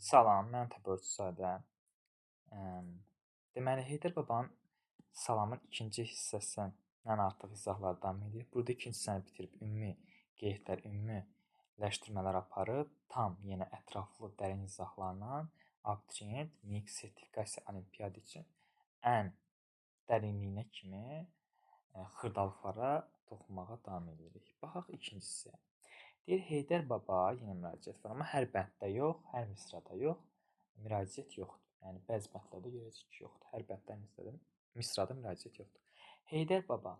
Salam, mən Təbərçüzadə. Deməli, Heydər Babanın salamın ikinci hissəsindən artıq izahlar davam edir. Burada ikinci hissəni bitirib ümumi qeydlər, ümumiləşdirmələr aparıb, tam, yenə ətraflı, dərin izahlarla abituriyent, MİQ sertifikasiya olimpiyada üçün ən dərinliyinə kimi xırdalıqlara toxunmağa davam edirik. Baxaq ikinci hissəyə. Deyir, Heydər Baba, yenə müraciət var, amma hər bənddə yox, hər misrada yox, müraciət yoxdur. Yəni, bəzi bəndlərdə görəcək ki, yoxdur. Hər bənddə, misrada müraciət yoxdur. Heydər Baba,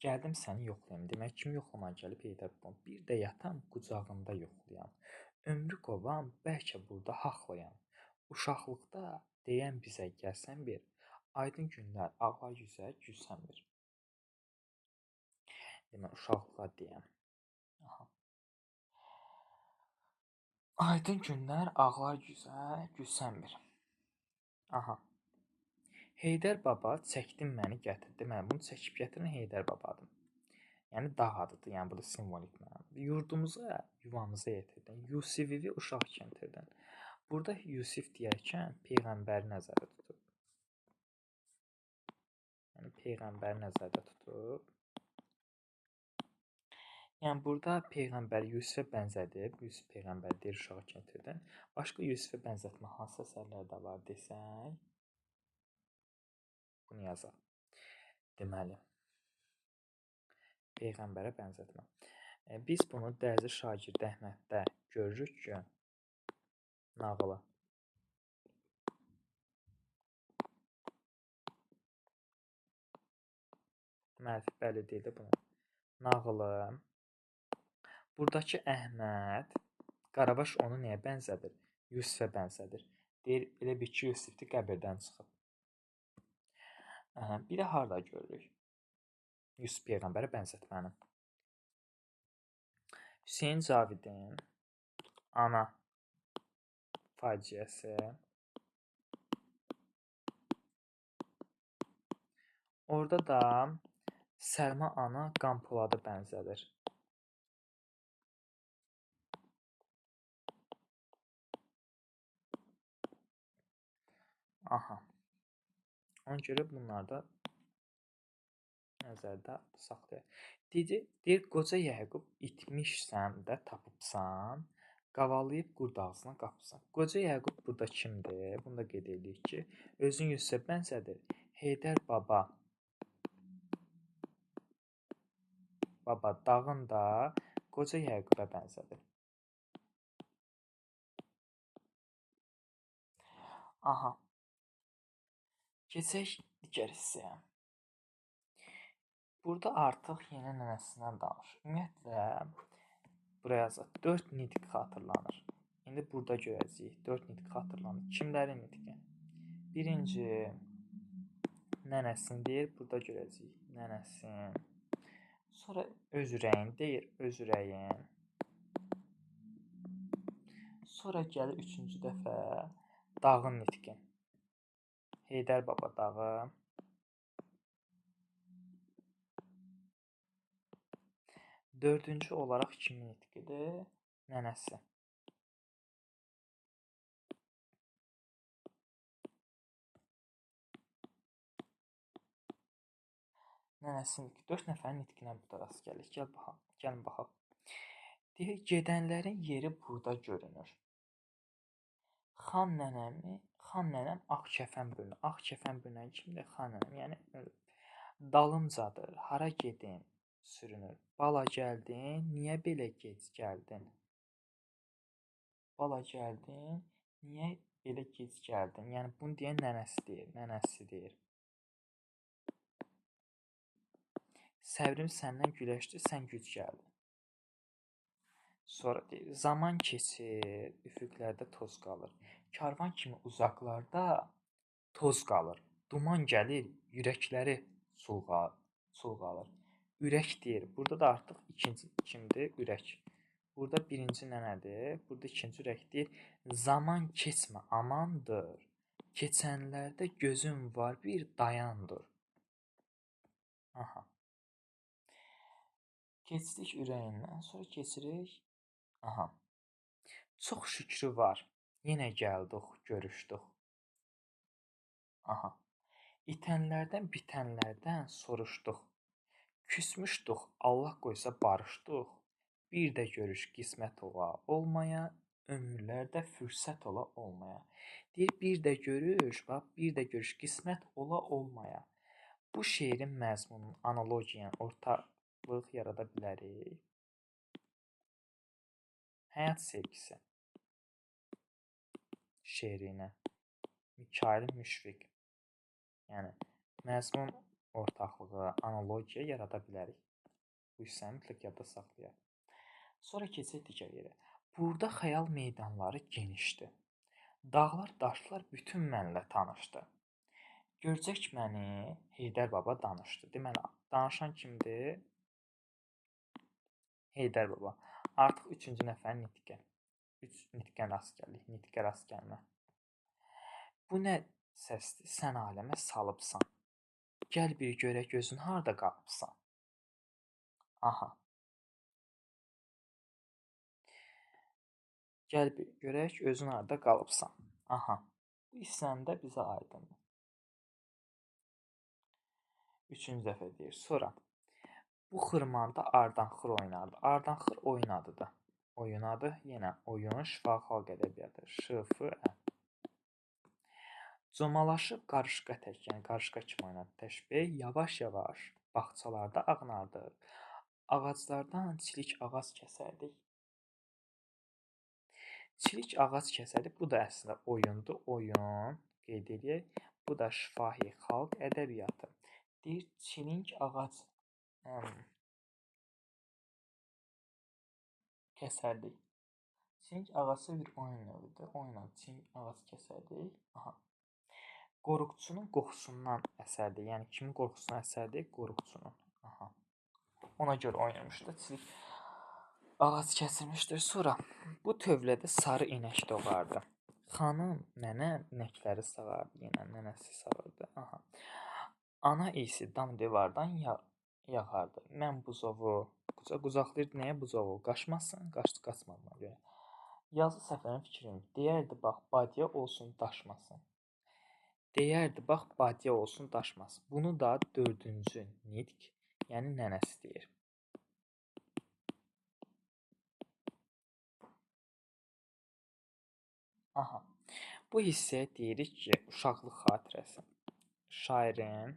gəldim səni yoxlayam. Demək, kim yoxlamağa gəlib? Heydər Baba. Bir də yatam, qucağında yoxlayam. Ömrü qovam, bəlkə burada haqlayam. Uşaqlıqda deyən bizə gəlsən bir, aydın günlər ağlar yüzə gülsən bir. Demək, uşaqlığa deyəm. Aha. Aydın günlər ağlar yüzə gülsən bir. Aha. Heydər Baba çəkdin məni gətir. Deməli, bunu çəkib gətirən Heydər Babadır. Yəni, dağ adıdır. Yəni, burada simvolik mənadır. Yurdumuza, yuvamıza yetirdin. Yusifi uşaq kəntirdin. Burada Yusif deyərkən Peyğəmbəri nəzərdə tutub. Yəni, Peyğəmbəri nəzərdə tutub. Yəni, burada Peyğəmbər Yusifə bənzədib, Yusif Peyğəmbər deyir uşağı kəntirdin. Başqa Yusifə bənzətmə hansı əsərlərdə var desək, bunu yazaq. Deməli, Peyğəmbərə bənzətmə. Biz bunu Dərzi Şagird Əhməddə görürük ki, nağılı. Müəllif bəli deyildi bunu. Nağılı. Buradakı Əhməd, Qaravaş onu nəyə bənzədir? Yusifə bənzədir. Deyir, elə bil ki, Yusifdir, qəbirdən çıxıb. Bir də harada görürük? Yusif Peyğəmbərə bənzətməni. Hüseyn Cavidin ana faciəsi. Orada da Səlma ana Qanpolada bənzədir. Aha. Ona görə bunları da nəzərdə saxlayaq. Deyir, qoca Yəqub itmişsən də tapıbsan, qavalıyıb qurd ağzına qapıbsan. Qoca Yəqub burada kimdir? Bunu da qeyd edirik ki, özün Yusifə bənzədir. Heydər Baba, Baba dağın da qoca Yəqubə bənzədir. Aha. Keçək digər hissəyə. Burada artıq yenə nənəsindən danışır. Ümumiyyətlə, buraya yazaq, 4 nitq xatırlanır. İndi burada görəcəyik, 4 nitq xatırlanır. Kimlərin nitqi? Birinci, nənəsini deyir, burada görəcəyik, nənəsin. Sonra öz ürəyin deyir, öz ürəyin. Sonra gəlir üçüncü dəfə dağın nitqi. Heydər Baba dağı. Dördüncü olaraq kimin nitqidir? Nənəsi. Nənəsinin nitqi. 4 nəfərin nitqinə burada rast gəlir. Gəl baxaq. Gəlin baxaq. Deyir, gedənlərin yeri burada görünür. Xan nənəm ağ kəfən bürünür. Ağ kəfən bürünən kimdir? Xan nənəm. Yəni, ölüb. Dalımcadır. Hara gedim? Sürünür. Bala gəldin, niyə belə gec gəldin? Bala gəldin, niyə belə gec gəldin? Yəni, bunu deyən nənəsi deyir. Nənəsi deyir. Səbrim səndən güləşdi, sən güc gəldin. Sonra deyir, zaman keçir, üfüqlərdə toz qalır. Karvan kimi uzaqlarda toz qalır. Duman gəlir, ürəkləri çulğalır. Ürək deyir. Burada da artıq ikinci kimdir? Ürək. Burada birinci nənədir. Burada ikinci ürək deyir. Zaman keçmə, amandır. Keçənlərdə gözüm var, bir dayandır. Aha. Keçdik ürəyindən. Sonra keçirik. Aha. Çox şükrü var. Yenə gəldik, görüşdük. Aha. İtənlərdən, bitənlərdən soruşduq. Küsmüşdük, Allah qoysa barışdıq. Bir də görüş qismət ola olmaya, ömürlərdə fürsət ola olmaya. Deyir, bir də görüş, bax, bir də görüş qismət ola olmaya. Bu şeirin məzmununun analogiya, yəni ortaqlıq yarada bilərik. Həyat sevgisi şeiri ilə Mikayıl Müşfiq. Yəni, məzmun ortaqlığı, analogiya yarada bilərik. Bu hissəni mütləq yadda saxlayaq. Sonra keçək digər yerə. Burada xəyal meydanları genişdir. Dağlar, daşlar bütün mənlə tanışdı. Görcək məni Heydər baba danışdı. Deməli, danışan kimdir? Heydər baba. Artıq üçüncü nəfərin nitqi. Üç nitqə rast gəldik. Nitqə rast gəlmə. Bu nə səsdir? Sən aləmə salıbsan. Gəl bir görək özün harda qalıbsan. Aha. Gəl bir görək özün harda qalıbsan. Aha. Bu hissəni də bizə aydındır. Üçüncü dəfə deyir. Sonra bu xırmanda Ardanxır oynardı. Ardanxır oyun adıdır. Oyun adı yenə oyun, şifahi xalq ədəbiyyatı. Ş, F, Ə. Comalaşıb qarışqa tək, yəni qarışqa kimi oynadı təşbeh. Yavaş-yavaş bağçalarda ağnardıq. Ağaclardan çilik ağac kəsərdik. Çilik ağac kəsərdik. Bu da əslində oyundur. Oyun qeyd eləyək. Bu da şifahi xalq ədəbiyyatı. Deyir, çilink ağac kəsərdik. Çilink ağacı bir oyun növüdür. Oyun adı çilink ağac kəsərdik. Aha. Qoruqçunun qoxusundan əsərdik. Yəni, kimin qorxusundan əsərdik? Qoruqçunun. Aha. Ona görə oynamışdı. Çilik ağac kəsilmişdir. Sonra bu tövlədə sarı inək doğardı. Xanım, nənə inəkləri sağardı. Yenə nənəsi sağırdı. Aha. Ana iyisi dam divardan yağardı. Mən buzovu qucaqlayırdı. Nəyə buzovu? Qaçmasın, qaçmadığına görə. Yazı Səfərin fikrini deyərdi, bax, badiya olsun, daşmasın. Deyərdi, bax, badiya olsun, daşmasın. Bunu da dördüncü nitq, yəni nənəsi deyir. Aha. Bu hissəyə deyirik ki, uşaqlıq xatirəsi. Şairin,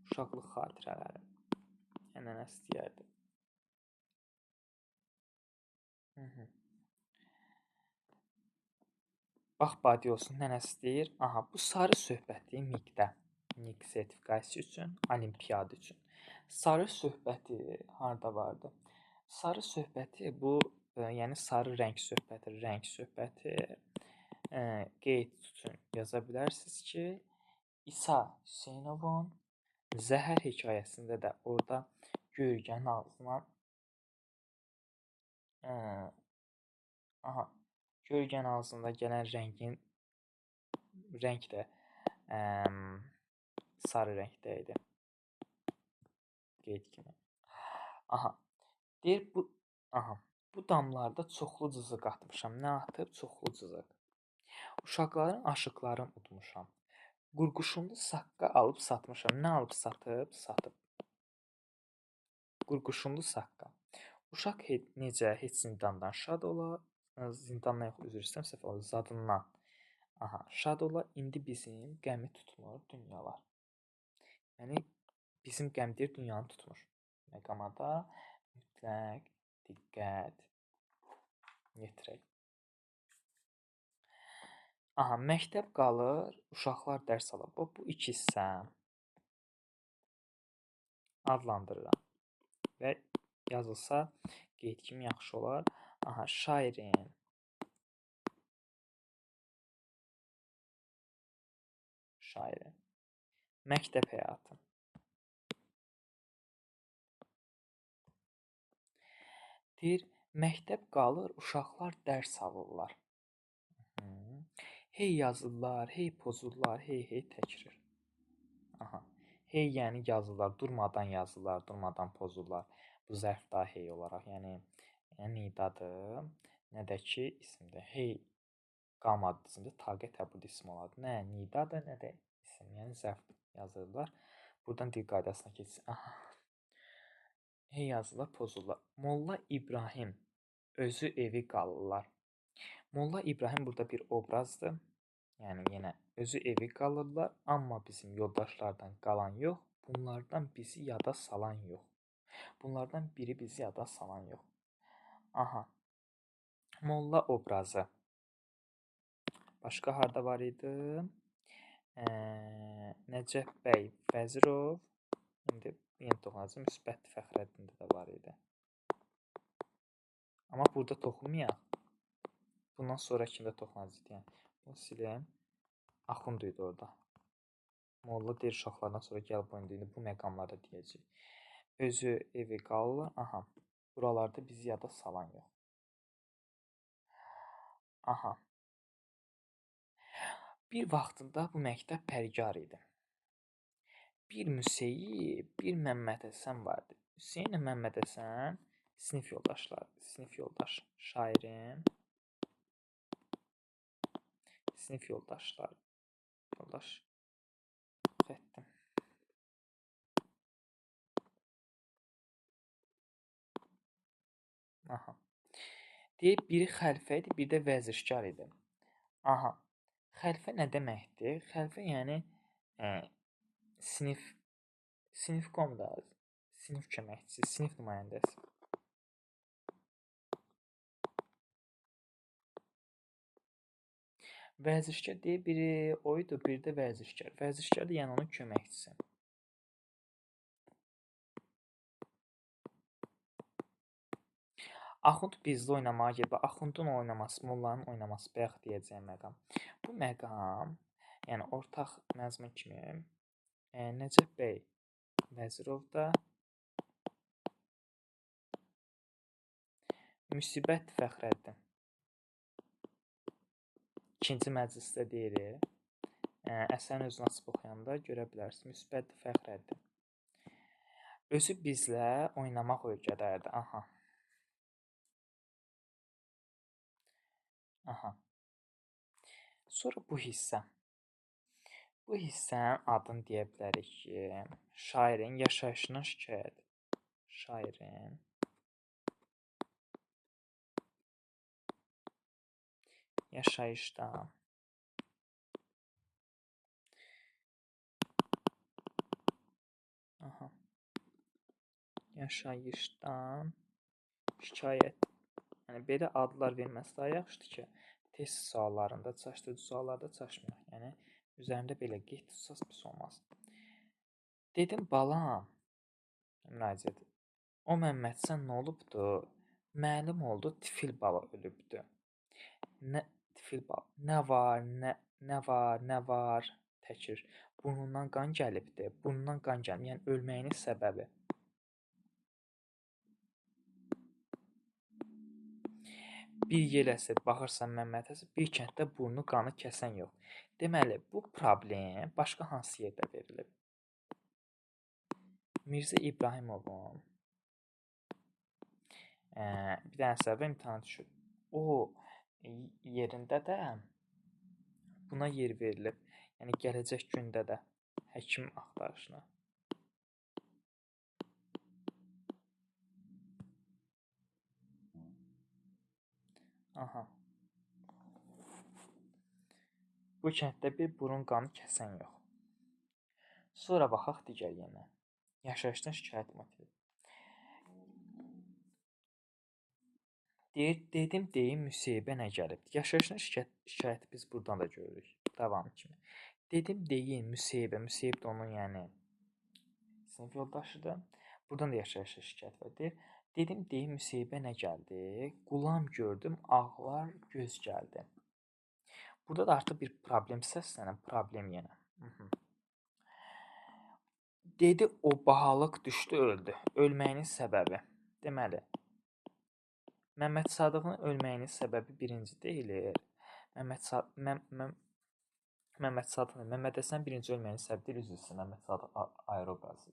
uşaqlıq xatirələri. Yəni, nənəsi deyərdi. Bax, badi olsun, nənəsi deyir. Aha, bu sarı söhbəti MİQ-də, MİQ sertifikası üçün, olimpiyada üçün. Sarı söhbəti harda vardı? Sarı söhbəti bu, yəni sarı rəng söhbəti, qeyd üçün yaza bilərsiniz ki, İsa Hüseynovun Zəhər hekayəsində də orada göyrgənin ağzına göyrgənin ağzında gələn rəng də sarı rəngdə idi. Qeyd kimi. Aha. Deyir bu, aha, bu damlarda çoxlu cızıq atmışam. Nə atıb? Çoxlu cızıq. Uşaqların aşıqlarını udmuşam. Qurquşunlu saqqa alıb satmışam. Nə alıb satıb? Satıb. Qurquşunlu saqqa. Uşaq necə heç zindandan şad ola, zindandan yox, üzr istəyirəm, səhv oldu, zadından. Aha, şad ola, indi bizim qəmi tutmur dünyalar. Yəni, bizim qəm deyir, dünyanı tutmur. Məqamada mütləq diqqət yetirək. Aha, məktəb qalır, uşaqlar dərs alır. Bu iki hissə adlandırıram. Və yazılsa qeyd kimi yaxşı olar. Aha, şairin məktəb həyatı. Deyir, məktəb qalır, uşaqlar dərs alırlar. Hey yazırlar, hey pozurlar, hey hey təkrir. Aha. Hey yəni yazırlar, durmadan yazırlar, durmadan pozurlar. Bu zərf da hey olaraq, yəni nidadır. nə də ki isimdir. Hey qalmadı dizimdə, taqət hə burada isim olardı. Nə nidadır, nə də isim. Yəni zərf yazırlar. Buradan dil qaydasına keçsin. Aha. Hey yazırlar, pozurlar. Molla İbrahim özü evi qalırlar. Molla İbrahim burada bir obrazdır. Yəni yenə özü evi qalırlar, amma bizim yoldaşlardan qalan yox, bunlardan bizi yada salan yox. Bunlardan biri bizi yada salan yox. Aha. Molla obrazı. Başqa harda var idi? Nəcəf bəy Vəzirov. İndi yenə toxunacaq. Müsbət Fəxrəddində də var idi. Amma burada toxunmayaq. Bundan sonrakində toxunacaq. Yəni, bunu silim. Axund idi orada. Molla deyir uşaqlardan sonra gəl bu indi bu məqamlarda deyəcək. Özü evi qalırlar. Aha. Buralarda bizi yada salan yox. Aha. Bir vaxtında bu məktəb pərigar idi. Bir Müseyib, bir Məmməd Həsən vardı. Hüseynlə Məmməd Həsən sinif yoldaşları, sinif yoldaş şairin sinif yoldaşları, yoldaş etdim. Aha. Deyir, biri xəlifə idi, bir də vəzişkar idi. Aha. Xəlifə nə deməkdir? Xəlifə yəni sinif qomda, sinif köməkçisi, sinif nümayəndəsi. Vəzişkar deyir, biri o idi, biri də vəzişkar. Vəzişkar da yəni onun köməkçisi. Axund bizdə oynamağa gedib. Axundun oynaması, mollanın oynaması, bayaq deyəcəyim məqam. Bu məqam, yəni ortaq məzmun kimi Nəcəf bəy Vəzirovda, Müsibət Fəxrəddin. İkinci məclisdə deyirik. Əsərin özünü açıb oxuyanda görə bilərsiniz. Müsbət Fəxrəddin. Özü bizlə oynamaq öyrədərdi. Aha. Aha. Sonra bu hissə. Bu hissənin adını deyə bilərik ki, şairin yaşayışından şikayət. Şairin yaşayışdan aha. Yaşayışdan şikayət. Yəni belə adlar verməsi daha yaxşıdır ki, test suallarında, çaşdırıcı suallarda çaşmayaq. Yəni üzərində belə qeyd tutsaz pis olmaz. Dedim balam, müraciət. O Məmməd sən nə olubdu? Məlum oldu, tifil bala ölübdü. Nə tifil bala? Nə var, nə var, nə var? Təkir. Burnundan qan gəlibdi. Burnundan qan gəlib. Yəni ölməyinin səbəbi. Bir yel əsir, baxırsan Məmməd Həsən, bir kənddə burnu qanı kəsən yox. Deməli, bu problem başqa hansı yerdə verilib? Mirzə İbrahimovun bir dənə səbəbə imtahana düşür. O yerində də buna yer verilib. Yəni, gələcək gündə də həkim axtarışına. Aha. Bu kənddə bir burun qanı kəsən yox. Sonra baxaq digər yenə. Yaşayışdan şikayət motivi. Deyir, dedim, deyim, Müseybə nə gəlibdi? Yaşayışdan şikayəti biz buradan da görürük. Davam kimi. Dedim, deyim, Müseybə. Müseyb də onun yəni sinif yoldaşıdır. Buradan da yaşayışdan şikayət var. Deyir, dedim, deyim, Müseybə nə gəldi? Qulam gördüm, ağlar göz gəldi. Burada da artıq bir problem səslənir, problem yenə. Dedi, o bahalıq düşdü, öldü. Ölməyinin səbəbi. Deməli, Məmməd Sadıqın ölməyinin səbəbi birinci deyilir. Məmməd Həsən birinci ölməyinin səbəbi deyil, üzr istəyirəm. Məmməd Sadıq ayrı obrazı,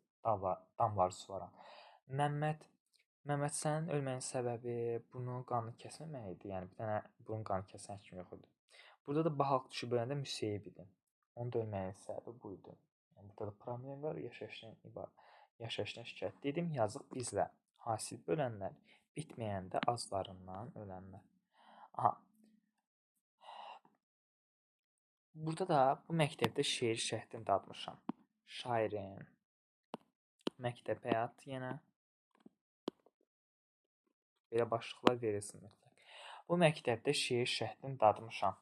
damları suvaran. Məmməd Məmmədhəsənin ölməyinin səbəbi burnunun qanını kəsməmək idi. Yəni bir dənə burun qanı kəsən həkim yox idi. Burada da bahalıq düşüb öləndə Müseyib idi. Onun da ölməyinin səbəbi bu idi. Yəni burada da problem var, yaşayışdan şikayət. Dedim, yazıq bizlə hasil bölənlər, bitməyəndə azlarından ölənlər. Aha. Burada da bu məktəbdə şeir şəhdini dadmışam. Şairin məktəb həyatı yenə. Belə başlıqlar verilsin mütləq. Bu məktəbdə şeir şəhdini dadmışam.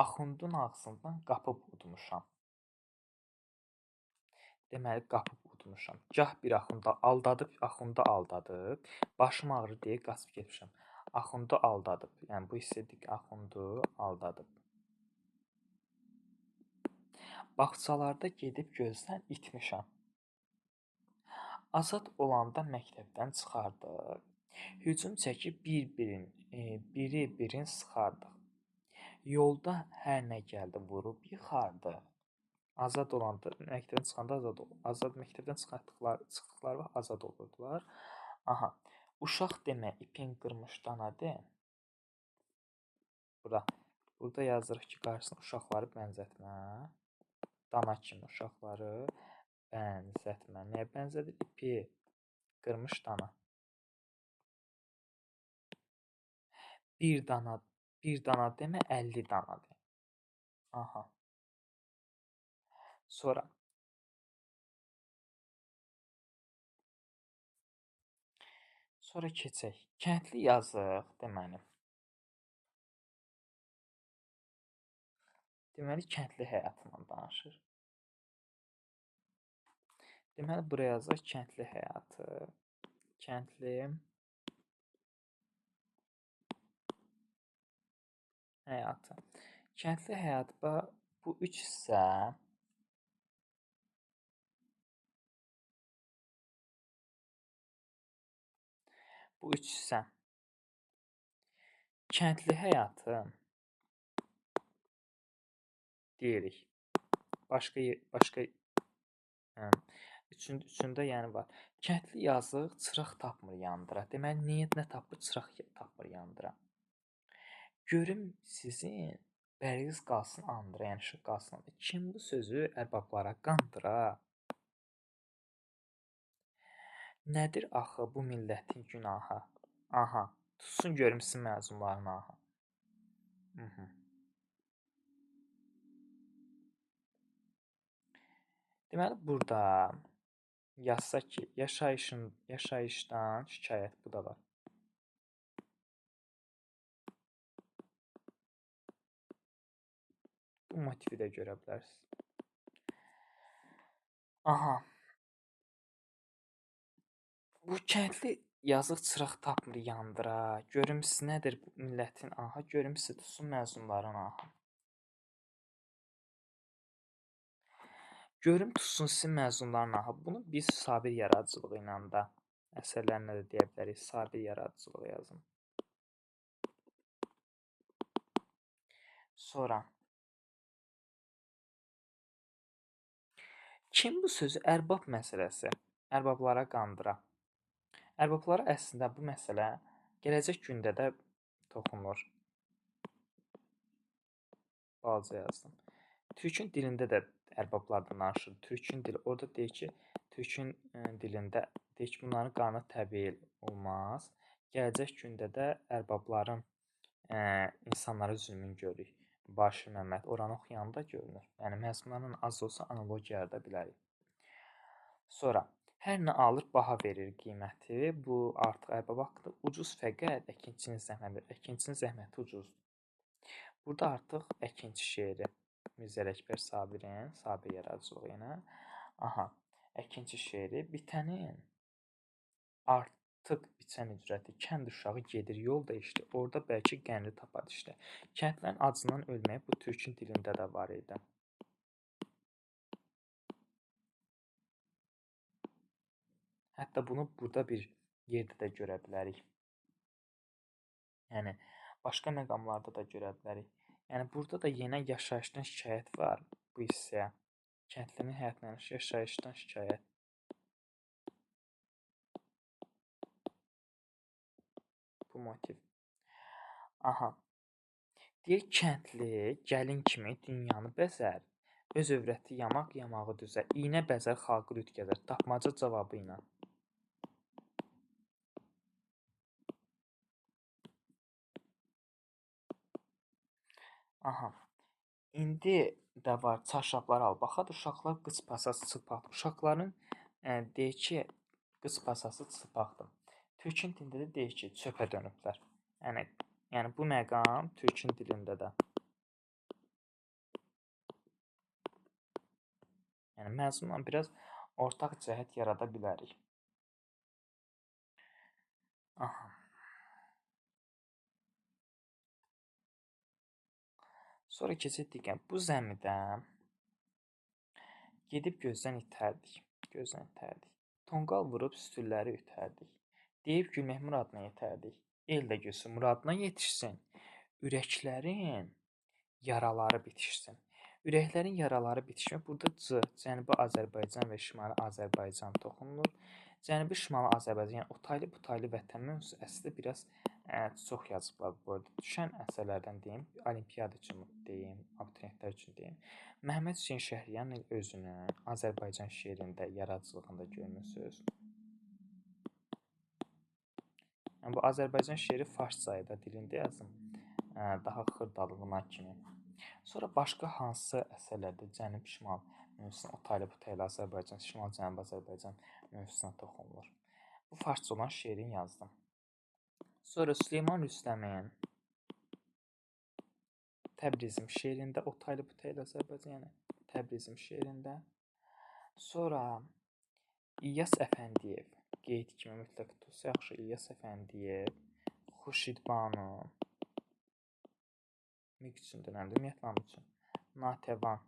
Axundun ağzından qapıb udmuşam. Deməli, qapıb udmuşam. Gah bir axunda aldadıb, axunda aldadıb, başım ağrı deyə qaçıb getmişəm. Axundu aldadıb. Yəni, bu hissədir ki, axundu aldadıb. Bağçalarda gedib gözdən itmişəm. Azad olanda məktəbdən çıxardıq. Hücum çəkib biri birin sıxardıq. Yolda hər nə gəldi vurub yıxardıq. Azad olanda, məktəbdən çıxanda azad olur. Azad məktəbdən çıxdıqları vaxt azad olurdular. Aha. Uşaq demə, ipin qırmış dana de. Burada yazırıq ki, qarşısına uşaqları bənzətmə. Dana kimi uşaqları bənzətmə. Nəyə bənzədir? İpi qırmış dana. Bir dana demə, 50 dana de. Aha. Sonra keçək. Kəndli yazıq deməli. Deməli, kəndli həyatından danışır. Deməli, buraya yazaq kəndli həyatı. Kəndli həyatı. Kəndli həyatı bu üç hissə kəndli həyatı deyirik. Başqa üçündə yəni var. Kəndli yazıq çıraq tapmır yandıra. Deməli, niyə nə tapır? Çıraq tapmır yandıra. Görüm sizin bəriniz qalsın andıra, yəni işıq qalsın andıra. Kim bu sözü ərbablara qandıra? Nədir axı bu millətin günahı? Aha, tutsun görüm sizin məzunların ahı. Deməli, burada yazsaq ki, yaşayışdan şikayət bu da var. Bu motivi də görə bilərsiniz. Aha. Bu kəndli yazıq çıraq tapmır yandıra. Görüm siz nədir bu millətin ahı, görüm sizi tutsun məzunların ahı. Görüm tutsun sizin məzunların ahı. Bunu biz Sabir yaradıcılığı ilə də əsərlərinə də deyə bilərik. Sabir yaradıcılığı yazın. Sonra kim bu sözü ərbab məsələsi? Ərbablara qandıra. Ərbablara əslində bu məsələ gələcək gündə də toxunur. Balaca yazdım. Türkün dilində də ərbablardan danışır. Türkün dili orada deyir ki, Türkün dilində deyir ki, bunların qanı təbii olmaz. Gələcək gündə də ərbabların insanlara zülmünü görürük. Başı Məmməd oranı oxuyanda görünür. Yəni məzmunlarla az olsa analogiya yarada bilərik. Sonra hər nə alır, baha verir qiyməti. Bu artıq ərbab haqqıdır. Ucuz fəqət əkinçinin zəhməti. Əkinçinin zəhməti ucuzdur. Burada artıq əkinçi şeiri. Mirzə Ələkbər Sabirin, Sabir yaradıcılığı yenə. Aha, əkinçi şeiri. Bitənin artıq biçən ücrəti. Kənd uşağı gedir, yol dəyişdi. Orada bəlkə qəndi tapar işte. Kəndlərin acından ölməyi bu türkün dilində də var idi. Hətta bunu burada bir yerdə də görə bilərik. Yəni, başqa məqamlarda da görə bilərik. Yəni, burada da yenə yaşayışdan şikayət var bu hissəyə. Kəndlinin həyatına yaşayışdan şikayət. Bu motiv. Aha. Deyir, kəndli gəlin kimi dünyanı bəzər. Öz övrəti yamaq yamağı düzər. İynə bəzər, xalqı lüt gəzər. Tapmaca cavabı ilə. Aha. İndi də var çarşaflar al. Baxad, uşaqlar qıç pasası çılpaqdır. Uşaqların deyir ki, qıç pasası çılpaqdır. Türkün dilində də deyir ki, çöpə dönüblər. Yəni bu məqam türkün dilində də. Yəni məzmunla biraz ortaq cəhət yarada bilərik. Aha. Sonra keçək digər. Bu zəmidə gedib gözdən itərdik. Gözdən itərdik. Tonqal vurub sütülləri ütərdik. Deyib gülmək muradına yetərdik. El də gülsün, muradına yetişsin. Ürəklərin yaraları bitişsin. Ürəklərin yaraları bitişmək. Burada C, Cənubi Azərbaycan və Şimali Azərbaycan toxunulur. Cənubi Şimali Azərbaycan, yəni otaylı butaylı vətən mövzusu əslində biraz çox yazıblar bu arada. Düşən əsərlərdən deyim, olimpiyada üçün deyim, abituriyentlər üçün deyim. Məhəmməd Hüseyn Şəhriyan özünün Azərbaycan şeirində, yaradıcılığında görmüsünüz. Yəni, bu Azərbaycan şeiri farscayda dilində yazım, daha xırdalığına kimi. Sonra başqa hansı əsərlərdə Cənub-Şimal mövzusuna, otaylı butaylı Azərbaycan, Şimal-Cənub Azərbaycan mövzusuna toxunulur. Bu farsca olan şeirin yazdım. Sonra Süleyman Rüstəmin Təbrizim şeirində otaylı butaylı Azərbaycan, yəni Təbrizim şeirində. Sonra İlyas Əfəndiyev, qeyd kimi mütləq tutsa yaxşı, İlyas Əfəndiyev, Xurşidbanu, MİQ üçün dönəmdir, ümumiyyətlə hamı üçün, Natəvan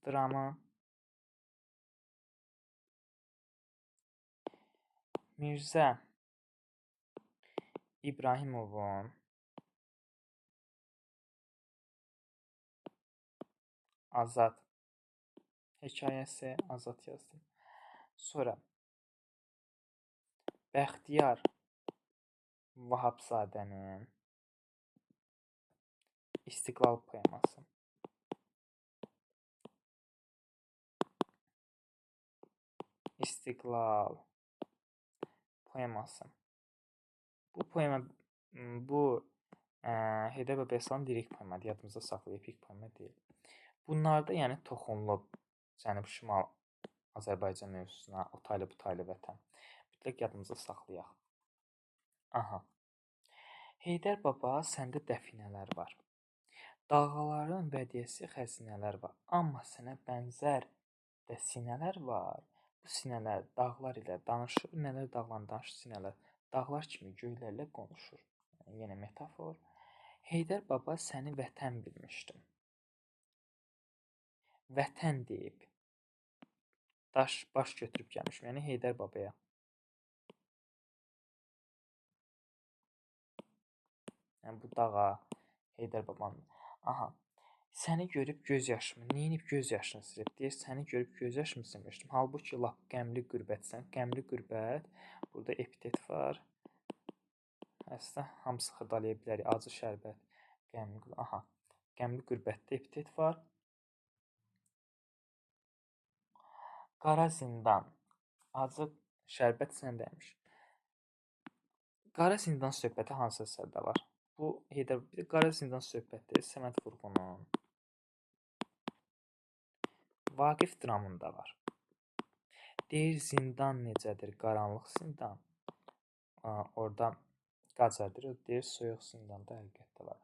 dramı, Mirzə İbrahimovun Azad hekayəsi, Azad yazdım. Sonra Bəxtiyar Vahabzadənin İstiqlal poeması. İstiqlal poeması. Bu poema, bu Heydər Bəbəysalın lirik poemadır, yadımızda saxlayıb, epik poema deyil. Bunlarda yəni toxunulub Cənub-Şimal Azərbaycan mövzusuna, otaylı butaylı vətən. Mütləq yadımızda saxlayaq. Aha. Heydər baba, səndə dəfinələr var. Dalğaların vədiyəsi xəzinələr var. Amma sənə bənzər də sinələr var. Bu sinələr dağlar ilə danışır. Nələr dağlarla danışır sinələr? Dağlar kimi göylərlə qonuşur. Yəni, yenə metafor. Heydər baba, səni vətən bilmişdim. Vətən deyib, daş baş götürüb gəlmişim, yəni Heydər babaya. Yəni bu dağa, Heydər babanın. Aha, səni görüb göz yaşımı, neyinib göz yaşını silib? Deyir, səni görüb göz yaşımı silmişdim. Halbuki lap qəmli qürbətsən. Qəmli qürbət, burada epitet var. Əslində, hamısı xırdalaya bilərik. Acı şərbət, qəmli qürbət. Aha, qəmli qürbətdə epitet var. Qara zindan, acı şərbət səndəymiş. Qara zindan söhbəti hansı əsərdə var? Bu, Heydər, bir də Qara zindan söhbəti Səməd Vurğunun Vaqif dramında var. Deyir, zindan necədir? Qaranlıq zindan. Orada Qacardır, o deyir, soyuq zindanda həqiqətdə var.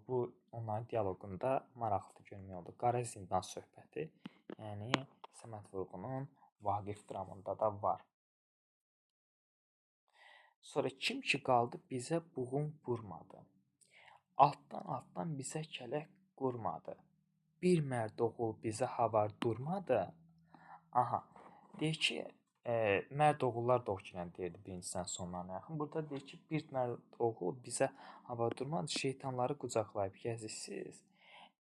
Bu, onların dialoqunda maraqlı görmək oldu. Qara zindan söhbəti, yəni Səməd Vurğunun Vaqif dramında da var. Sonra kim ki qaldı bizə buğum vurmadı. Altdan-altdan bizə kələk qurmadı. Bir mərd oğul bizə havar durmadı. Aha, deyir ki, mərd oğullar da o ki, deyirdi birincisindən sonlarına yaxın. Burada deyir ki, bir mərd oğul bizə havar durmadı. Şeytanları qucaqlayıb gəzisiz,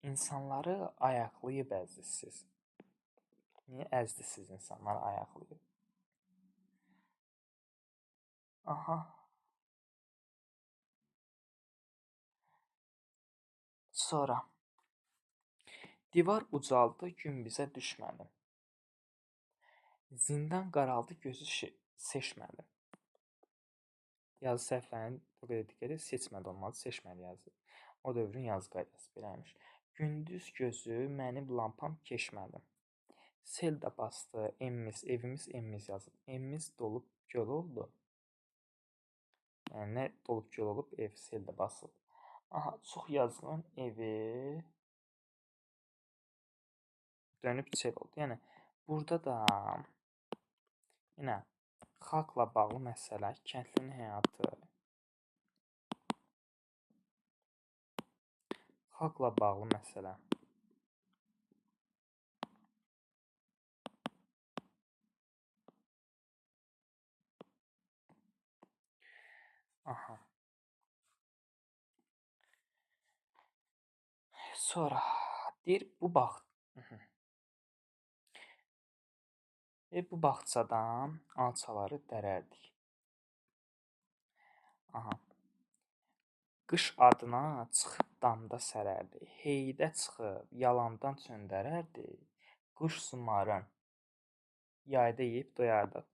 insanları ayaqlayıb əzisiz. Niyə əzdisiz insanları ayaqlayıb? Aha. Sonra divar ucaldı, gün bizə düşmədi. Zindan qaraldı, gözü seçmədi. Yazı səhvlərinin o qədər diqqət edin, seçmədi olmalı, seçmədi yazı. O dövrün yazı qaydası beləmiş. Gündüz gözü mənim lampam keçmədi. Sel də bastı, emmiz, evimiz emmiz yazıb. Emmiz dolub göl oldu. Yəni, nə dolub göl olub, ev sel də basıb. Aha, çox yazığın evi dönüb çel oldu. Yəni, burada da yenə xalqla bağlı məsələ, kəndlinin həyatı, xalqla bağlı məsələ. Aha. Sonra deyir, bu bax. Bu bağçadan alçaları dərərdik. Aha. Qış adına çıxıb damda sərərdi. Heydə çıxıb yalandan çöndərərdi. Qış sumarın yayda yeyib doyardıq.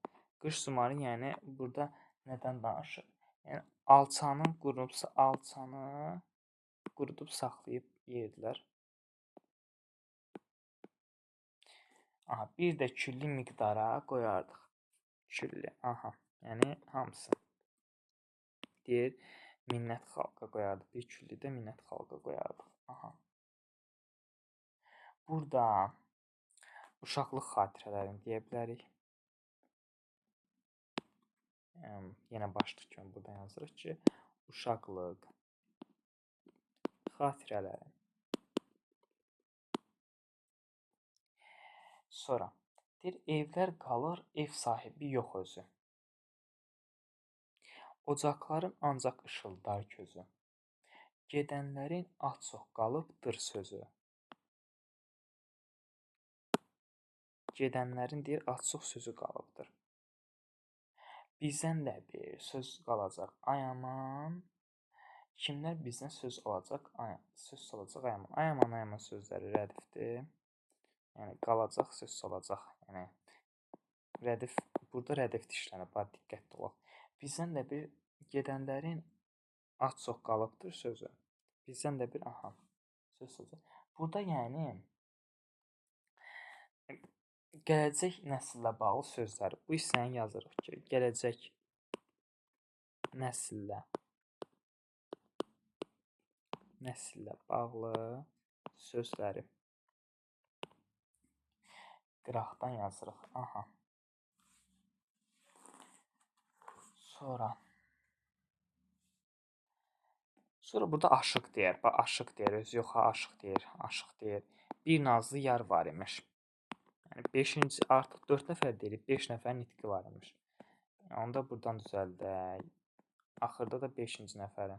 Qış sumarın, yəni burada nədən danışır? Yəni alçanın qurubsa alçanı qurudub saxlayıb yeyirdilər. Aha, bir də külli miqdara qoyardıq. Külli, aha, yəni hamısı. Deyir, minnət xalqa qoyardıq. Bir külli də minnət xalqa qoyardıq. Aha. Burada uşaqlıq xatirələrini deyə bilərik. Yenə başlıq kimi buradan yazırıq ki, uşaqlıq xatirələri. Sonra deyir, evlər qalır, ev sahibi yox özü. Ocaqların ancaq işıldar közü. Gedənlərin az çox qalıbdır sözü. Gedənlərin deyir, az çox sözü qalıbdır. Bizdən də bir söz qalacaq, ay aman. Kimlər bizdən söz alacaq, ay, söz salacaq, ay aman. Ay aman, ay aman sözləri rədifdir. Yəni, qalacaq, söz salacaq. Yəni, rədif, burada rədif dişlənib, bax, diqqətli olaq. Bizdən də bir gedənlərin az çox qalıbdır sözü. Bizdən də bir, aha, söz salacaq. Burada, yəni, gələcək nəsillə bağlı sözləri. Bu hissəni yazırıq ki, gələcək nəsillə bağlı sözləri. Qıraqdan yazırıq. Aha. Sonra burada aşıq deyər. Bax, aşıq deyər. Özü yox, ha, aşıq deyir. Aşıq deyir. Bir nazlı yar var imiş. Yəni, 5-ci, artıq 4 nəfər deyirik. 5 nəfər nitqi var imiş. Yəni, onu da buradan düzəldək. Axırda da 5-ci nəfəri.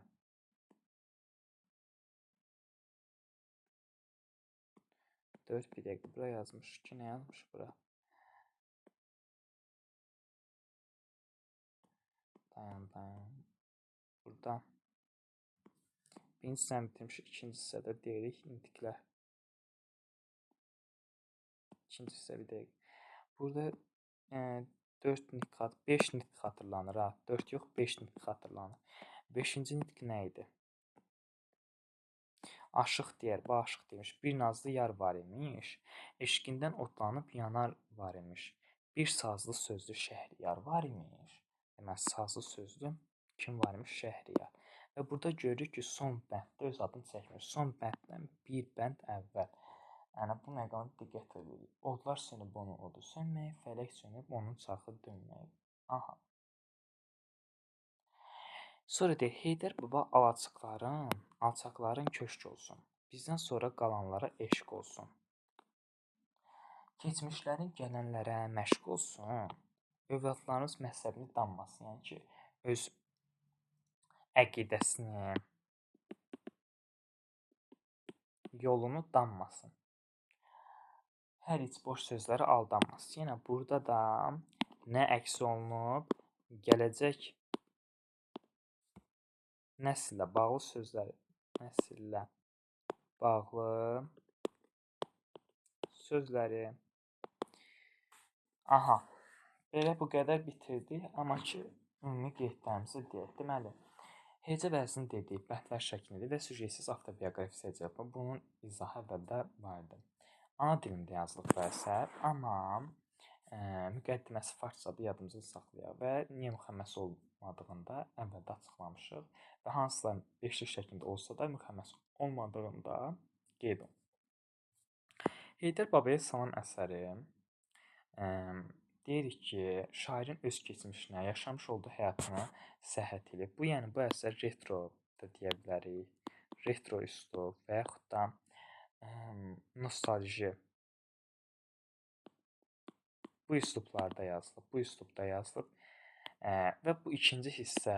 4, bir dəqiqə, bura yazmış ki, nə yazmış bura? Dayan, dayan. Burada birinci hissəni bitirmişik, ikinci hissədə deyirik nitqlər. İkinci hissə bir dəqiqə. Burada 4 nitq, 5 nitq xatırlanır. Ha, 4 yox, 5 nitq xatırlanır. 5-ci nitq nə idi? Aşıq deyər, bu aşıq demiş. Bir nazlı yar var imiş, eşqindən otlanıb yanar var imiş. Bir sazlı sözlü şəhriyar var imiş. Deməli, sazlı sözlü kim var imiş? Şəhriyar. Və burada görürük ki, son bənddə öz adını çəkmir. Son bənddən bir bənd əvvəl. Yəni, bu məqamda diqqət edirik. Odlar sönüb onun odu sönməyib, fələk sönüb onun çarxı dönməyib. Aha. Sonra deyir, Heydər baba alçaqların köşk olsun. Bizdən sonra qalanlara eşq olsun. Keçmişlərin gələnlərə məşq olsun. Övladlarımız məzhəbini danmasın. Yəni ki, öz əqidəsini, yolunu danmasın. Hər iç boş sözlərə aldanmasın. Yenə burada da nə əks olunub? Gələcək Nəsillə bağlı sözləri. Nəsillə bağlı sözləri. Aha, belə bu qədər bitirdik, amma ki, ümumi qeydlərimizi deyək. Deməli, hecə vəzni dedik, bəndlər şəklindedir və süjetsiz avtobioqrafik hecə. Bunun izahı əvvəldə var idi. Ana dilində yazılıb bu əsər, amma müqəddiməsi farsçadır, yadımızda saxlayaq və niyə müxəmməs olmadığında əvvəldə açıqlamışıq və hansılar beşlik şəklində olsa da müxəmməs olmadığında qeyd olunur. Heydər Babaya Salam əsəri deyirik ki, şairin öz keçmişinə, yaşamış olduğu həyatına səhət edib. Bu, yəni bu əsər retro da deyə bilərik, retro üslub və yaxud da nostalji. Bu üslublarda yazılıb, bu üslubda yazılıb və bu ikinci hissə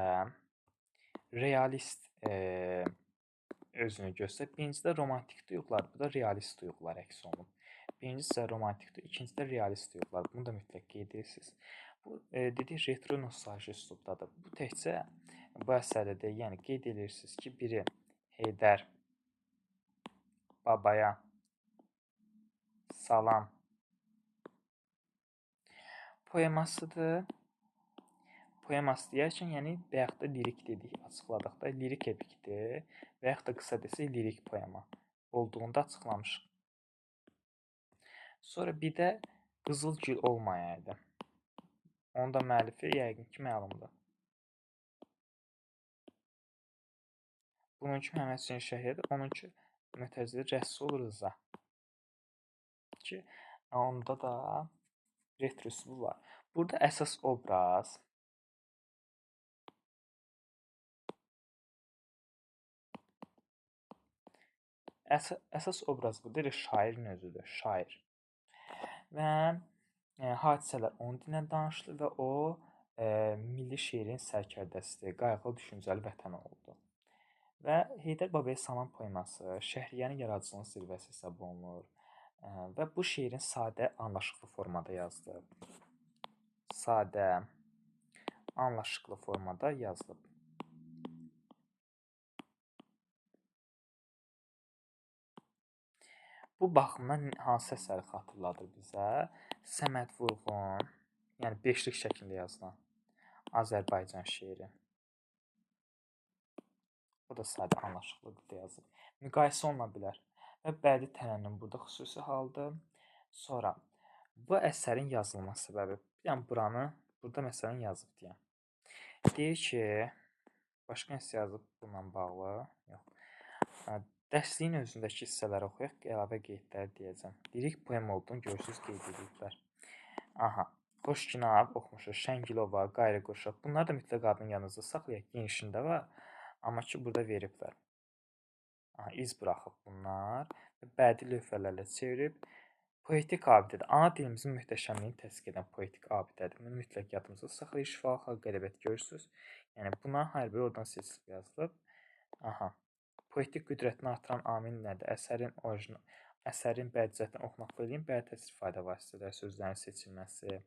realist özünü göstərir. Birincidə romantik duyğular, bu da realist duyğular əks olunub. Birincisi isə romantikdir, ikincisi də realist duyğular. Bunu da mütləq qeyd edirsiniz. Bu dedik retro nostalji üslubdadır. Bu təkcə bu əsərdə deyil, yəni qeyd edirsiniz ki, biri Heydər Babaya Salam poemasıdır. Poeması deyərkən, yəni bayaq da lirik dedik, açıqladıq da, lirik epikdir və yaxud da qısa desək lirik poema olduğunda açıqlamışıq. Sonra bir də Qızıl Gül olmayaydı. Onun da müəllifi yəqin ki, məlumdur. Bununki Məhəmməd Hüseyn Şəhriyardır, onunki Mötərizəli Rəsul Rza. Ki, onda da retro üslubu var. Burada əsas obraz əsas obraz bu deyir, şairin özüdür, şair. Və hadisələr onun dilindən danışılır və o milli şeirin sərkərdəsidir, qayğılı düşüncəli vətən oldu. Və Heydər Babaya Salam poeması Şəhriyarın yaradıcılığının zirvəsi hesab olunur. Və bu şeirin sadə, anlaşıqlı formada yazılıb. Sadə, anlaşıqlı formada yazılıb. Bu baxımdan hansı əsəri xatırladır bizə? Səməd Vurğun, yəni beşlik şəklində yazılan Azərbaycan şeiri. O da sadə, anlaşıqlı dildə yazılıb. Müqayisə oluna bilər. Və bədii tərənnüm burada xüsusi haldır. Sonra bu əsərin yazılma səbəbi, yəni buranı, burada məsələn yazıb deyəm. Deyir ki, başqa nəsə yazıb bununla bağlı, yox. Dərsliyin özündəki hissələri oxuyaq, əlavə qeydləri deyəcəm. Lirik poem olduğunu görürsünüz, qeyd ediblər. Aha, Xoşginab oxumuşuq, Şəngilova, Qayriqoşaq. Bunlar da mütləq adını yanınızda saxlayaq, genişində var, amma ki, burada veriblər. Aha, iz buraxıb bunlar və bədii lövhələrlə çevirib. Poetik abidədir. Ana dilimizin möhtəşəmliyini təsdiq edən poetik abidədir. Bunu mütləq yadımızda saxlayır. Şifalı xalq ədəbiyyat görürsünüz. Yəni, buna hər biri oradan seçilib yazılıb. Aha. Poetik qüdrətini artıran amil nədir? Əsərin orijinal, əsərin bədii cəhətdən oxunaqlı eləyim, bədii təsir ifadə vasitələri, sözlərin seçilməsi.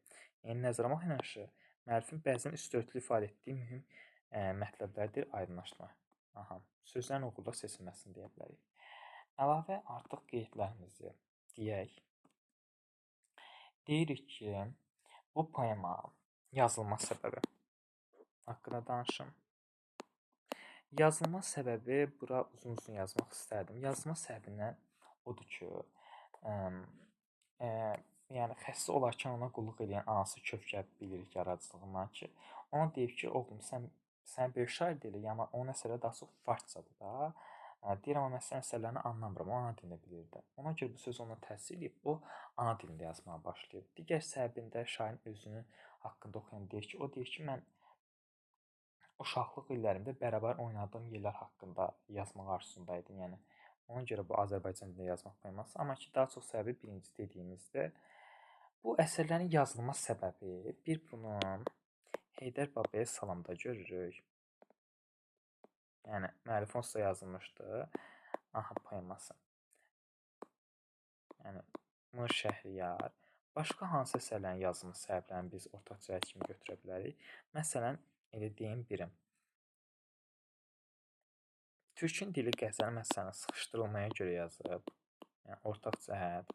Yəni, nəzərə almaq yanaşı, müəllifin bəzən üstörtülü ifadə etdiyi mühüm mətləblərdir, aydınlaşdırma. Aha, sözlərin uğurla seçilməsini deyə bilərik. Əlavə artıq qeydlərimizi deyək. Deyirik ki, bu poema yazılma səbəbi haqqında danışım. Yazılma səbəbi, bura uzun-uzun yazmaq istərdim. Yazılma səbəbindən odur ki, yəni xəstə olarkən ona qulluq eləyən anası Kövkəb bilirik yaradıcılığından ki, ona deyib ki, oğlum sən böyük şair deyilir, amma onun əsərləri daha çox farsçadır da. Deyir, amma mən sənin əsərlərini anlamıram, o ana dilində bilirdi. Ona görə bu söz ona təsir edib, o ana dilində yazmağa başlayıb. Digər səbəbində şairin özünü haqqında oxuyan deyir ki, o deyir ki, mən uşaqlıq illərimdə bərabər oynadığım yerlər haqqında yazmaq arzusundaydım. Yəni, ona görə bu Azərbaycan dilində yazmaq poeması. Amma ki, daha çox səbəbi birinci dediyimizdə, bu əsərlərin yazılma səbəbi, bir bunu Heydər Babaya Salamda görürük. Yəni, müəllif onsuz da yazılmışdı. Aha, poeması. Yəni, Mir Şəhriyar. Başqa hansı əsərlərin yazılma səbəblərini biz ortaq cəhət kimi götürə bilərik? Məsələn, elə deyim birim. Türkün dili qəzəl məsələni sıxışdırılmaya görə yazıb. Yəni ortaq cəhət.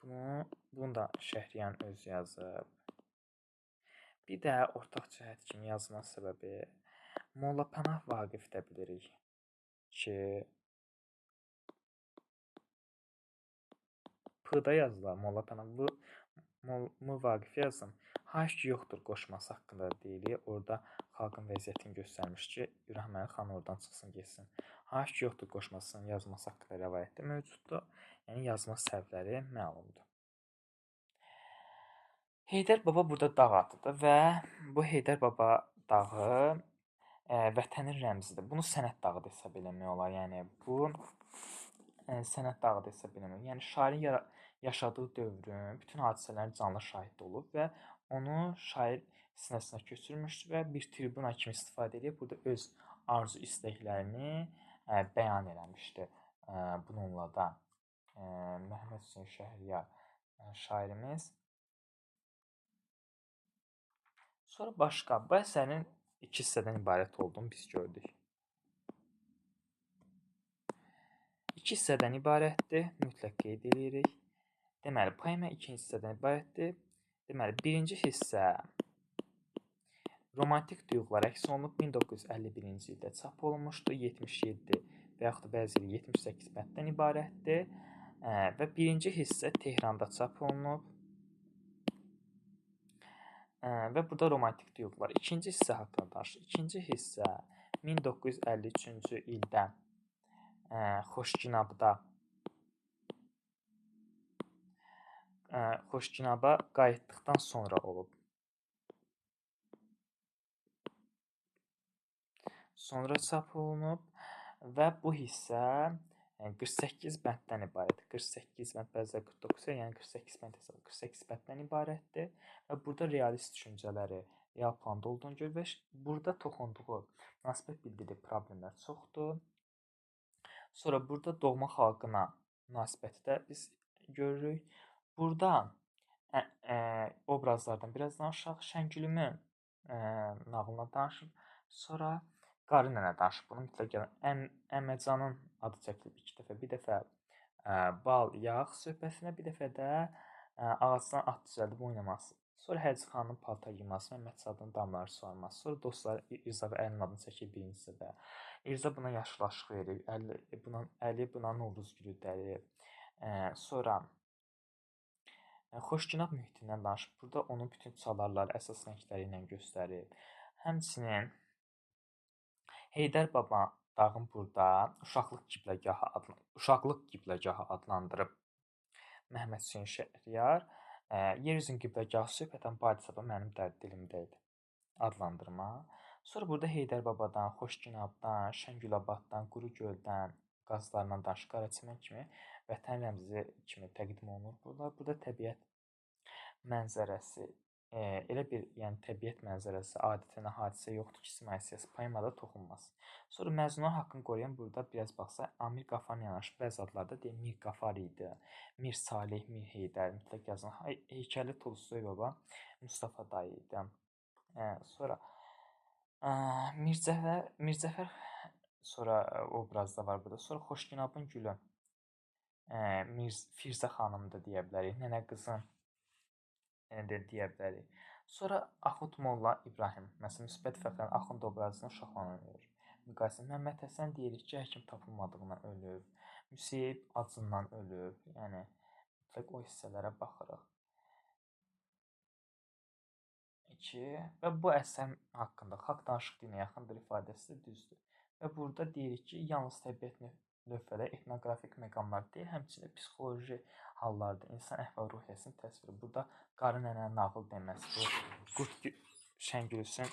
Bunu da Şəhriyarın özü yazıb. Bir də ortaq cəhət kimi yazma səbəbi Molla Pənah Vaqif də bilirik ki, P-da yazılar Molla Pənah, M Vaqif yazım. Haş ki yoxdur qoşması haqqında deyilir. Orada xalqın vəziyyətini göstərmiş ki, İbrahim Əli xan oradan çıxsın, getsin. Haş ki yoxdur qoşmasının yazması haqqında rəvayətdə mövcuddur. Yəni yazma səbəbləri məlumdur. Heydər Baba burada dağ adıdır və bu Heydər Baba dağı vətənin rəmzidir. Bunu sənət dağı da hesab eləmək olar. Yəni bu sənət dağı da hesab eləmək olar. Yəni şairin yaşadığı dövrün bütün hadisələrin canlı şahidi olub və onu şair sinəsinə köçürmüşdür və bir tribuna kimi istifadə edib burada öz arzu istəklərini bəyan eləmişdi. Bununla da Məhəmməd Hüseyn Şəhriyar şairimiz. Sonra başqa, bu əsərin iki hissədən ibarət olduğunu biz gördük. İki hissədən ibarətdir, mütləq qeyd edirik. Deməli, poema ikinci hissədən ibarətdir. Deməli, birinci hissə romantik duyğular əks olunub, 1951-ci ildə çap olunmuşdur, 77 və yaxud da bəzi il 78 bənddən ibarətdir və birinci hissə Tehranda çap olunub və burada romantik duyğular. İkinci hissə haqqında danışır. İkinci hissə 1953-cü ildə Xoşginaba qayıtdıqdan sonra olub. Sonra çap olunub və bu hissə 48 bənddən ibarətdir. 48 bənd, bəzən 49, yəni 48 bənd hesabı 48 bənddən ibarətdir və burada realist düşüncələri real planda olduğunu görür və burada toxunduğu, münasibət bildirdiyi problemlər çoxdur. Sonra burada doğma xalqına münasibəti də biz görürük. Burada obrazlardan biraz danışaq. Şəngülümün nağılına danışır. Sonra Qarı nənə danışır. Bunu mütləq gəlin. Əməcanın adı çəkilib iki dəfə. Bir dəfə bal, yağ söhbətinə, bir dəfə də ağacdan at düzəldib oynaması. Sonra Həcci xanın paltar yığması, Məmməd Sadığın damları suvarması. Sonra dostları İrza və Əlinin adını çəkir birinci hissədə. İrza buna yaşılaşıq verir. Əli buna Novruz gülü dərib. Sonra Xoşginab mühitindən danışıb. Burada onun bütün çalarları əsas rəngləri ilə göstərib. Həmçinin Heydər Baba dağın burada uşaqlıq qibləgahı adlandırıb Məhəmməd Hüseyn Şəhriyar. Yer üzün qibləgahı söhbətən Badisaba mənim dərd dilimdə idi adlandırma. Sonra burada Heydər Babadan, Xoşginabdan, Şəngülabaddan, Quru Göldən, qazlarından danışır, Qaraçəmən kimi vətən rəmzi kimi təqdim olunur bunlar. Burada təbiət mənzərəsi, elə bir yəni təbiət mənzərəsi adətən hadisə yoxdur ki, simai siyasi poemada toxunmaz. Sonra məzunların haqqını qoruyan burada biraz baxsa Amir Qafarla yanaşı bəzi adlarda deyir Mir Qafar idi, Mir Salih, Mir Heydər, mütləq yazın. Heykəli Tolstoy baba Mustafa dayı idi. Sonra Mircəfər sonra obrazda var burada. Sonra Xoşginabın gülü Firzə xanım da deyə bilərik, nənə qızın də deyə bilərik. Sonra Axund Molla İbrahim, məsələn, müsbət fəxrən Axund obrazını uşaqla oynayır. Müqayisə Məmməd Həsən deyirik ki, həkim tapılmadığından ölüb, Müseyib acından ölüb, yəni mütləq o hissələrə baxırıq. 2 və bu əsər haqqında xalq danışıq dilinə yaxındır ifadəsi də düzdür. Və burada deyirik ki, yalnız təbiət lövhələri, etnoqrafik məqamlar deyil, həmçinin psixoloji hallarda insan əhval-ruhiyyəsinin təsviri. Burada qarı nənənin nağıl deməsi, bu qurd şəngülüsün,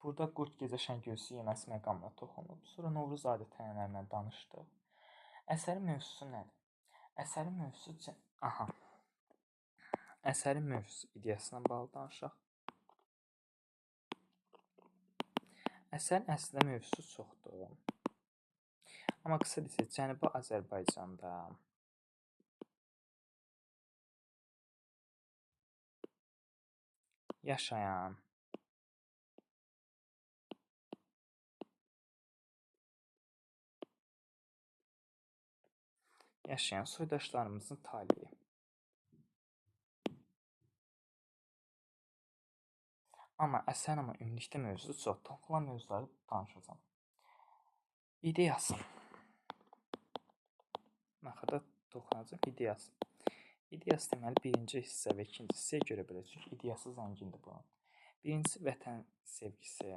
burada qurd gecə şəngülüsü yeməsi məqamına toxunub. Sonra Novruz adət-ənənələrindən danışdıq. Əsərin mövzusu nədir? Əsərin mövzusu, əsərin mövzusu ideyasına bağlı danışaq. Əsərin əslində mövzusu çoxdur. Amma qısa desək, Cənubi Azərbaycanda yaşayan yaşayan soydaşlarımızın taleyi. Amma əsərin amma ümumilikdə mövzusu çox. Toxunan mövzuları danışacağam. İdeyası. Axırda toxunacağım ideyası. İdeyası deməli birinci hissə və ikinci hissəyə görə belə. Çünki ideyası zəngindir bunun. Birincisi vətən sevgisi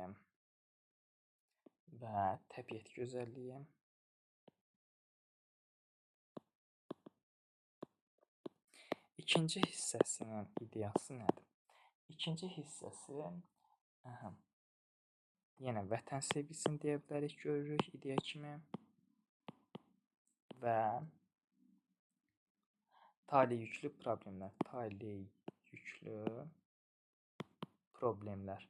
və təbiət gözəlliyi. İkinci hissəsinin ideyası nədir? İkinci hissəsi yenə vətən sevgisini deyə bilərik, görürük ideya kimi və taleyüklü problemlər, taleyüklü problemlər.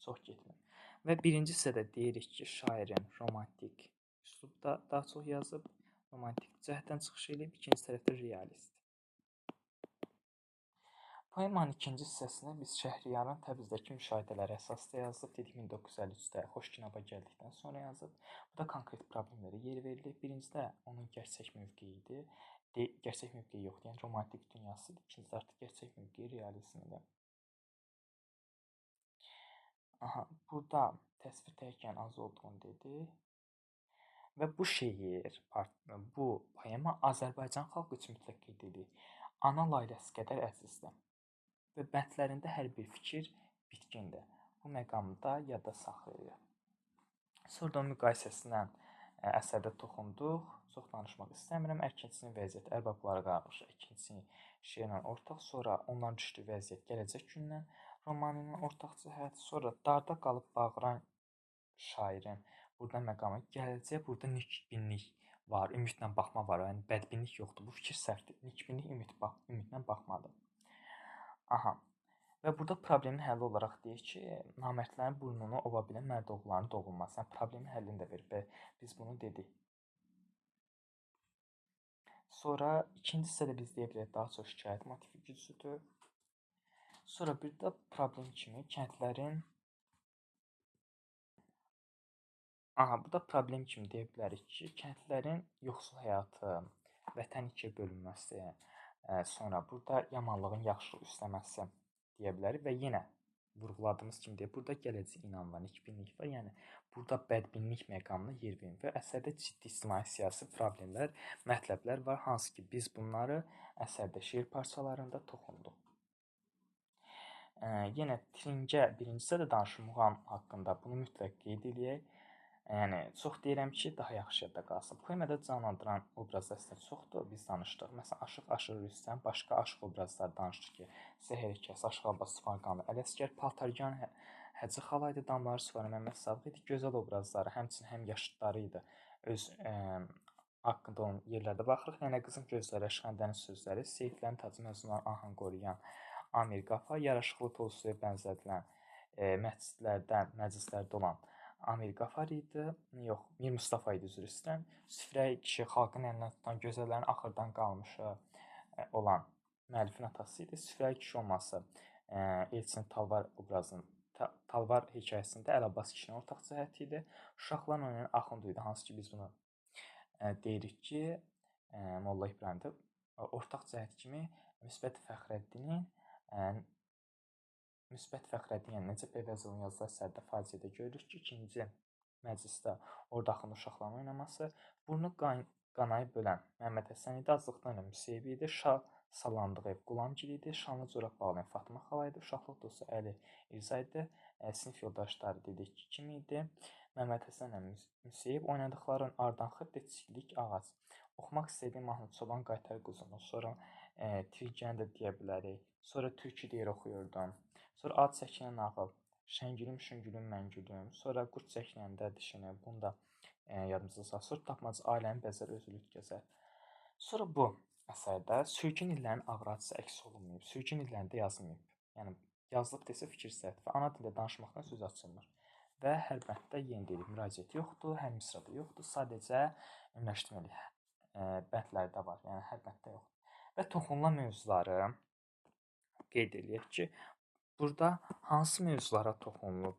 Çox getmir. Və birinci hissədə deyirik ki, şairin romantik üslubda daha çox yazıb, romantik cəhətdən çıxış eləyib, ikinci tərəfdə realist. Poemanın ikinci hissəsində biz Şəhriyarın Təbrizdəki müşahidələri əsasda yazıb, dedik 1953-də Xoşginaba gəldikdən sonra yazıb. Bu da konkret problemlərə yer verilib. Birincidə onun gerçək mövqeyi idi. Gerçək mövqeyi yoxdur, yəni romantik dünyası idi. İkincidə artıq gerçək mövqeyi realizmidir. Aha, burada təsvir təhkiyənin az olduğunu dedi. Və bu şeir, bu poema Azərbaycan xalqı üçün mütləq qeyd edirik. Ana layləsi qədər əzizdir. Və bəndlərində hər bir fikir bitkindir. Bu məqamda yadda saxlayırıq. Sonra da onun müqayisəsindən əsərdə toxunduq. Çox danışmaq istəmirəm. Əkinçinin vəziyyəti ərbablara qarşı, əkinçinin şeirlə ortaq, sonra onların düşdüyü vəziyyət gələcək gündən romanı ilə ortaq cəhət, sonra darda qalıb bağıran şairin burada məqamı gələcək, burada nikbinlik var, ümidlə baxma var, yəni bədbinlik yoxdur. Bu fikir səhvdir. Nikbinlik ümidlə baxmadır. Aha. Və burada problemin həlli olaraq deyir ki, namərdlərin burnunu ova bilən mərd oğulların doğulması. Yəni, problemin həllini də verib və biz bunu dedik. Sonra ikinci hissədə biz deyə bilərik daha çox şikayət motivi güclüdür. Sonra bir də problem kimi kəndlərin aha, bu da problem kimi deyə bilərik ki, kəndlərin yoxsul həyatı, vətən ikiyə bölünməsi, sonra burada yamanlığın yaxşılıq üstləməsi deyə bilərik və yenə vurğuladığımız kimi deyə, burada gələcək inan var, nikbinlik var, yəni burada bədbinlik məqamına yer verin və əsərdə ciddi ictimai siyasi problemlər, mətləblər var, hansı ki biz bunları əsərdə şeir parçalarında toxunduq. Yenə Tringə birincisi də danışım muğam haqqında bunu mütləq qeyd eləyək. Yəni, çox deyirəm ki, daha yaxşı yadda qalsın. Poemada canlandıran obrazlar əslində çoxdur, biz danışdıq. Məsələn, Aşıq Aşır Rüstəm, başqa aşıq obrazları danışdıq ki, Səhər Kəs, Aşıq Abbas Suvarqanlı, Ələsgər, Paltargan Həcı Xala idi, Damları Suvarı Məmməd Sadıq idi. Gözəl obrazları, həmçinin həm yaşıdları idi. Öz haqqında olan yerlərdə baxırıq. Nənə qızın gözləri, Əşxəndənin sözləri, Seyidlərin tacı məzunların ahın qoruyan Amir Qafar, yaraşıqlı Tolstoya bənzədilən məscidlərdən, məclislərdə olan Amir Qafar idi, yox, Mir Mustafa idi, üzr istəyirəm. Süfrəyi kişi xalqın əlindən tutan gözəllərin axırdan qalmışı olan müəllifin atası idi. Süfrəyi kişi olması Elçin Talvar obrazının, Talvar hekayəsində Əl Abbas kişinin ortaq cəhəti idi. Uşaqların oynayan Axund idi, hansı ki biz bunu deyirik ki, Molla İbrahimdə ortaq cəhət kimi Müsbət Fəxrəddinin Müsbət Fəxrəddin, yəni Nəcəf Əvəzovun yazdığı əsərdə faciədə görürük ki, ikinci məclisdə orada axın uşaqların oynaması, burnu qanayı bölən Məmməd Həsən idi, aclıqdan ölən Müseyib idi, Şah sallandığı ev Qulamgil idi, şanlı corab bağlayan Fatma xala idi, uşaqlıq dostu Əli İrza idi, sinif yoldaşları dedik ki, kim idi, Məmməd Həsənlə Müseyib oynadıqların Ardan xırd çilik ağac, oxumaq istədiyim mahnı Çoban Qaytar Quzunu, sonra Tirgəni də deyə bilərik, sonra Türkü deyir oxuyurdum. Sonra ad çəkinən nağıl, Şəngülüm, şüngülüm, məngülüm, sonra qurd çəkinəndə dişini, bunu da yadımıza salır. Sonra tapmaca ailənin bəzər, özülük gəzər. Sonra bu əsərdə sürgün illərinin ağır acısı əks olunmayıb, sürgün illərində yazılmayıb. Yəni, yazılıb desə fikir səhvdir və ana dildə danışmaqdan söz açılmır. Və hər bənddə yenə deyirik, müraciət yoxdur, hər misrada yoxdur, sadəcə ümumiləşdirməli bəndlərdə var, yəni hər bənddə yoxdur. Və toxunulan mövzuları qeyd eləyək ki, burada hansı mövzulara toxunulub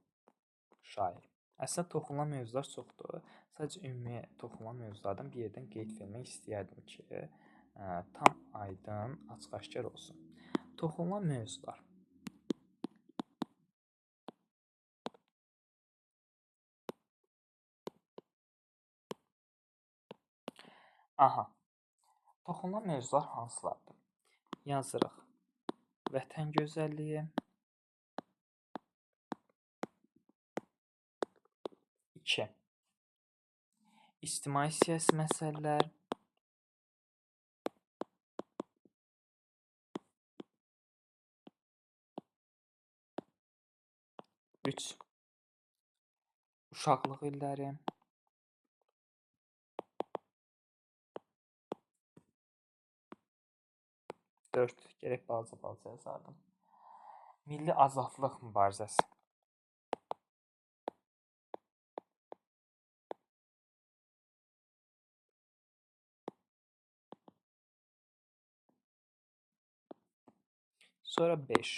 şair? Əslində toxunulan mövzular çoxdur. Sadəcə ümumi toxunulan mövzulardan bir yerdən qeyd vermək istəyərdim ki, tam aydın, açıq-aşkar olsun. Toxunulan mövzular. Aha. Toxunulan mövzular hansılardır? Yazırıq. Vətən gözəlliyi. 2. İctimai siyasi məsələlər. 3. Uşaqlıq illəri. 4. Gerək balaca-balaca yazardım. Milli azadlıq mübarizəsi. Sonra 5.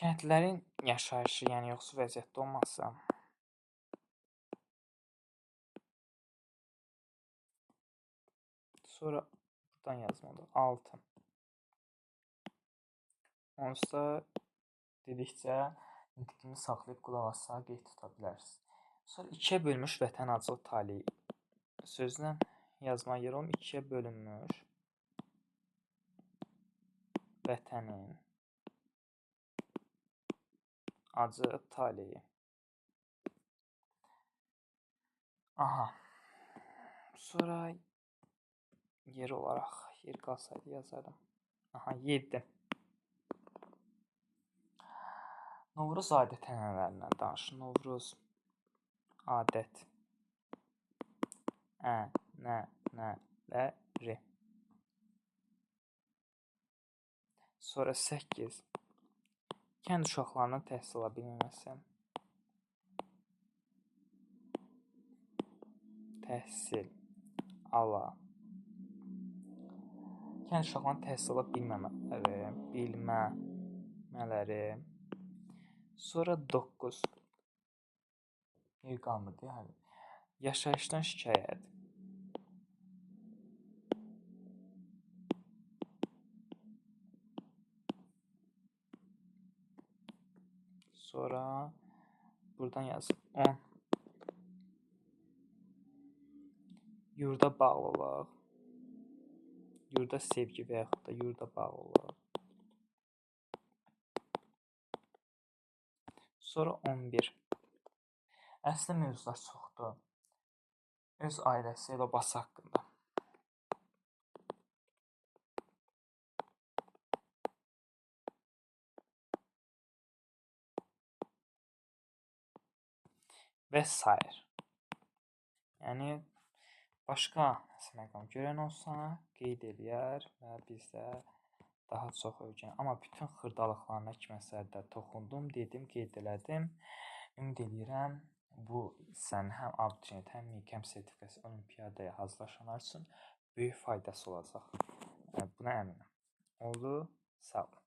Kəndlilərin yaşayışı, yəni yoxsul vəziyyətdə olması. Sonra buradan yazmalı. 6. Onsuz da dedikcə nitqimi saxlayıb qulaq assa qeyd tuta bilərsiniz. Sonra 2-yə bölünmüş vətən acılı taleyi sözlə yazma yer olum. 2-yə bölünmüş vətənin acı taleyi. Aha. Sonra yer olaraq yer qalsaydı yazardım. Aha, 7. Novruz adət ənənələrindən danışın. Novruz adət ənənələri. Sonra 8. Kənd uşaqlarının təhsil ala bilməməsi. Təhsil ala. Kənd uşaqlarının təhsil ala bilməmələri. Sonra 9. Yer qalmır deyə. Yaşayışdan şikayət. Sonra buradan yazın 10. Yurda bağlılıq. Yurda sevgi və yaxud da yurda bağlılıq. Sonra 11. Əslində mövzular çoxdur. Öz ailəsi və babası haqqında. Və sair. Yəni, başqa məqam görən olsa qeyd eləyər və biz də daha çox öyrənər. Amma bütün xırdalıqlarına kiməsə də toxundum, dedim, qeyd elədim. Ümid eləyirəm, bu hissənin həm abituriyent, həm MİQ, həm sertifikasiya olimpiyadaya hazırlaşanlar üçün böyük faydası olacaq. Buna əminəm. Oldu, sağ olun.